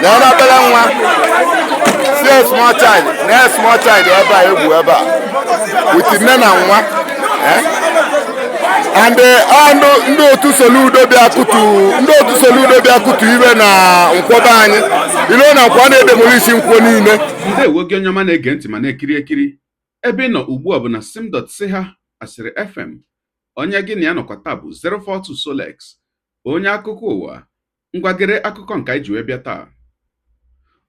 Na ọ na-abịala nwa see small child na small child ebe a egwu ebe a with nne na nwa, eh? And ọ ndị otu Soludo bịa kutu, ndị otu Soludo bịa kutu iwe na nkwọba anyị ilo na nkwọ na-edemolish nkwọ niile. Ndewo gị, onye ọma na-ege ntị ma na-ekiri ekiri. Ebe ị nọ ugbu a bụ na sim.si ha asịrị FM. Onye gị na ya nọkwa taa bụ 042 Solex, onye akụkọ ụwa. Ngwagere akụkọ nke anyị ji wee bịa taa.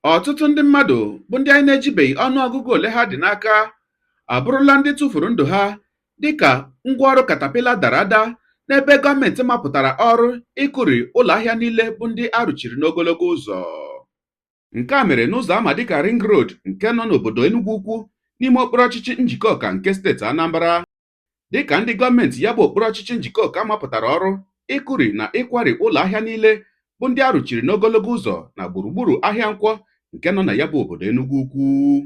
Ọtụtụ ndị mmadụ bụ ndị anyị na-ejibeghị ọnụọgụgụ ole ha dị n'aka abụrụla ndị tụfuru ndụ ha dịka ngwaọrụ caterpillar dara ada n'ebe gọọmenti mapụtara ọrụ ịkụri ụlọ ahịa niile bụ ndị arụchiri n'ogologo ụzọ. Nke a mere n'ụzọ ama dịka Ring Road nke nọ n'obodo Enugu Ukwu, n'ime okpuru ọchịchị Njikọka nke steeti Anambra, dịka ndị gọọmenti ya bụ okpuru ọchịchị Njikọka mapụtara ọrụ ịkụri na ịkwari ụlọ ahịa niile bụ ndị arụchiri n'ogologo ụzọ na gburugburu ahịa Nkwọ nke nọ na ya bụ obodo Enugu Ukwu.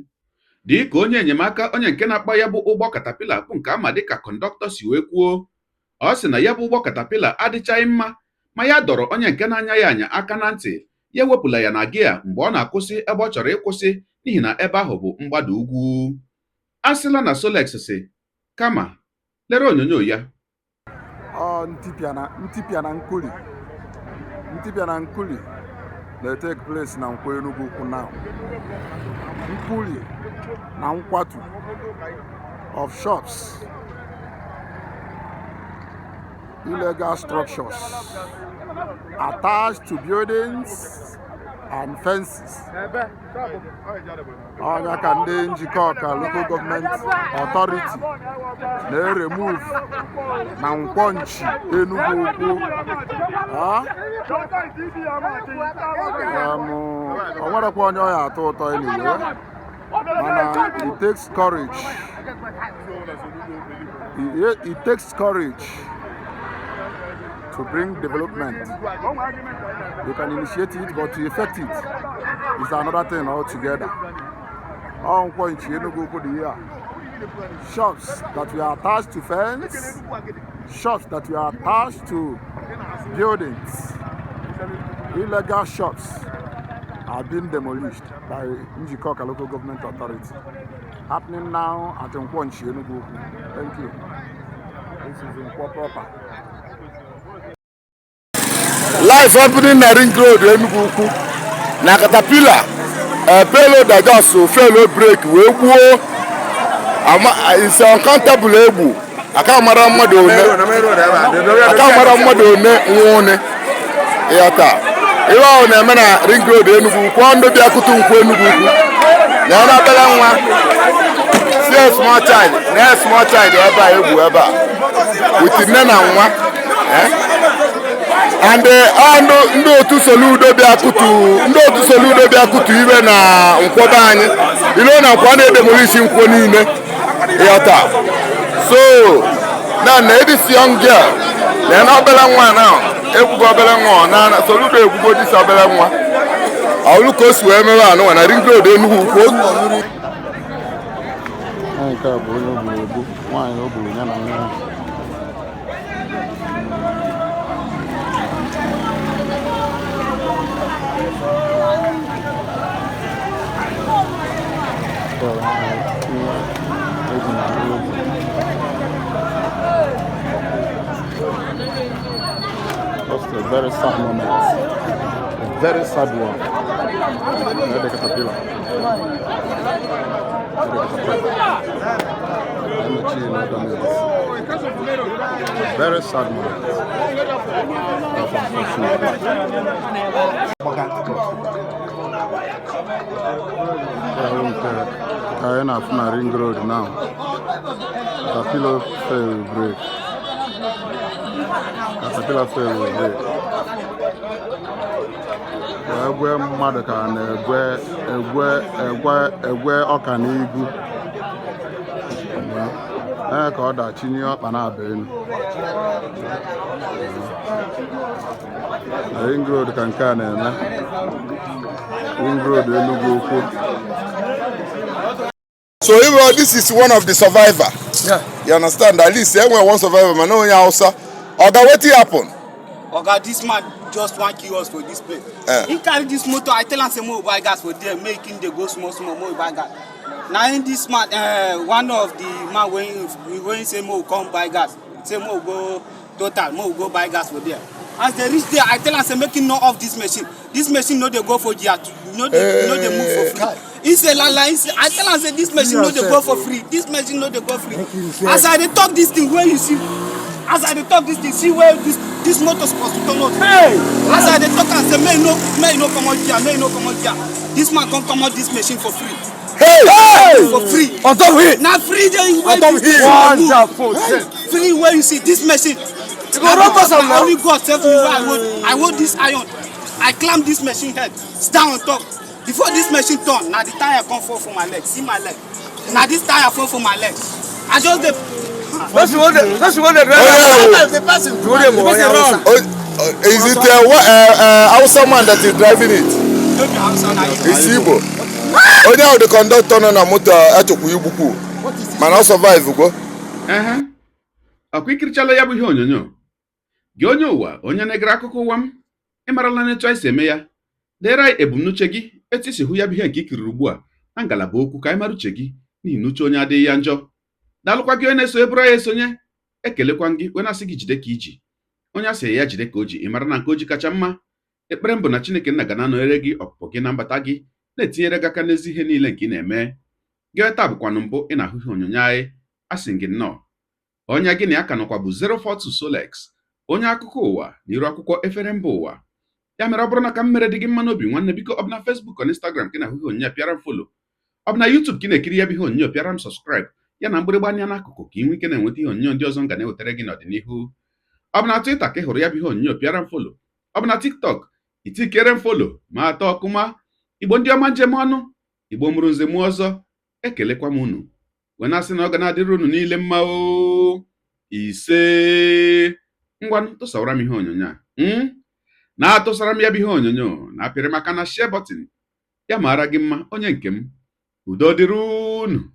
Dịka onye enyemaka onye nke na-akpa ya bụ ụgbọ caterpillar, bụ nke ama dịka conductor, si wee kwuo, ọ sị na ya bụ ụgbọ caterpillar adịchaghị mma, ma ya dọrọ onye nke na-anya ya anya aka na ntị ya ewepụla ya na gear mgbe ọ na-akwụsị ebe ọ chọrọ ịkwụsị, n'ihi na ebe ahụ bụ mgbada ugwu. A sịla na Solex si kama lere onyonyo ya. Ọ ntipịa na ntipịa na nkuli, ntipịa na nkuli na-take place na Nkwọ Enugu Ukwu now. Nkuli na nkwatu of shops, illegal structures attached to buildings and fences. Ọnya ka ndị Njikọka Local Government Authority na-eremove na Nkwọnchi Enugu Ukwu. Ah? O nwerekwa onye ọ ya atọ ụtọ anyway, mana it takes courage, it takes courage to bring development. You can initiate it, but to effect it is another thing altogether. Ọ Nkwọnchi Enugu Ukwu dị here. Shops that were attached to fence, shops that were attached to buildings, illegal shops are being demolished by Njikoka Local Government Authority. Happening now at Nkwonchi, Enugu Ukwu. Thank you. This is Nkwo proper. Live happening na Ring Road, Enugu Ukwu, na caterpillar payloader just fail brake wee gbuo ama is uncountable egbu aka mara mmadụ one, aka mara mmadụ one nwụne. Ịghọta ihe ahụ na-eme na Ring Road, Enugu Ukwu. Ọ ndị bịa kutu nkwụ Enugu Ukwu na ọ na-abịala nwa see small child na small child ebe a egwu ebe a with nne na nwa, eh? And ọ ndị otu Soludo bịa kutu, ndị otu Soludo bịa kutu iwe na nkwọba anyị ilo na nkwọ na-edemolish nkwọ niile. Ịghọta? So na this young girl na obere nwa na egbugo obere nwa ọ na Soludo egbugo this obere nwa. Ọlụ ka o si wee mewe anụnwa na Ring Road, Enugu Ukwu. Nke a bụ onye o gburu egbu, nwaanyị o gburu ya na nwa ya. Nke a bụ nwa eji na egwu. Just a very sad moment. A very sad one. There the caterpillar. There the caterpillar. Emechi no damage. Very sad moment. That's unfortunate. Ya bụ nke ka anyị na-afụ na Ring Road now. Caterpillar fail brake. Caterpillar fail brake. Wee gwe mmadụ ka a na-egwe egwe egwe egwe ọka n'igu. Ee, ka ọ dachinye ọkpa na-aba elu. Na Ring Road ka nke a na-eme. Ring Road, Enugu Ukwu. So even this is one of the survivor. Yeah. You understand? At least enwere one survivor, mana onye Hausa. Oga, wetin happen? Oga, this man just wan kill us for this place. Eh. He carry this motor. I tell am say make we buy gas for there, make him dey go small small, make we buy gas. Na him this man, one of the man wey him say make we come buy gas, say make we go Total, make we go buy gas for there. As they reach there, I tell am say make him no off this machine. This machine no dey go for gear, no dey move for free. He say la la, he say, I tell am say this machine no dey go for free. This machine no dey go free. As I dey talk this thing wey you see, as I dey talk this thing, see where this motor suppose to turn out. Hey! As I dey talk am say make e no comot gear, make e no comot gear. This man come comot this machine for free. Hey! Hey! For free. On top of it! Na free dey wey On top this machine here. dey move. Free wey you see this machine. You go run pass am Na now. only God save me wey I hold this iron. I climb this machine head, stand on top. Before this machine turn, na the tire come fall for my leg. See my leg. Na this tire fall for my leg. I just dey. Person wey dey drive. Oh, The person run. Oh, is it what, Hausa man that is driving it? No be Hausa, na Igbo. It's Igbo. Onye ahụ the conductor nọ na moto achọkwa igbukwu mana ọ survive go. Ehe, ọkwa ikirichala ya bụ ihe onyonyo gị, onye ụwa, onye na-egere akụkọ ụwa m. Ị marala n'etu anyị si eme ya. Deere anyị ebumnuche gị, etu isi hụ ya bụ ihe nke ikiriri ugbu a na ngalaba okwu, ka anyị mara uche gị, n'ihi na uche onye adịghị ya njọ. Daalụkwa gị onye na-eso eburu anyị esonye. Ekelekwa gị, onye na-asị gị jide ka iji, onye asị ya jide ka o ji. Ị mara na nke o ji kacha mma. Ekpere m bụ na Chineke nna ga na-anọnyere gị, ọpụpụ gị na mbata gị, na-etinyere gị aka n'ezi ihe niile nke ị na-eme. Gị taa bụkwanụ mbụ ị na-ahụ ihe onyonyo anyị, asị gị nnọọ. Onye gị na ya ka nọkwa bụ 042 Solex, onye akụkọ ụwa na iru akwụkwọ efere mba ụwa. Ya mere, ọ bụrụ na ka m mere dị gị mma n'obi, nwanne, biko, ọ bụ na Facebook na Instagram ka ị na-ahụ ihe onyonyo a, pịara m follow. Ọ bụ na YouTube ka ị na-ekiri ya bụ ihe onyonyo, pịara m subscribe ya na mgbịrịgba anya n'akụkụ, ka ị nwee ike na-enweta ihe onyonyo ndị ọzọ m ga na-ewetara gị n'ọdịnihu. Ọ bụ na Twitter ka ị hụrụ ya bụ ihe onyonyo, pịara m follow. Ọ bụ na TikTok, itikere m follow ma atọ ọkụma. Igbo ndị ọma, njem ọnụ, Igbo mụrụ nze mụọ ọzọ, ekelekwa m unu wee na-asị na ọ ga na-adịrị unu niile mma o. Ise, ngwanụ, tụsawara m ihe onyonyo a, Na-atụsara m ya bụ ihe onyonyo, na-apịrị maka na share button ya. Mara gị mma, onye nke m. Udo dịrị unu.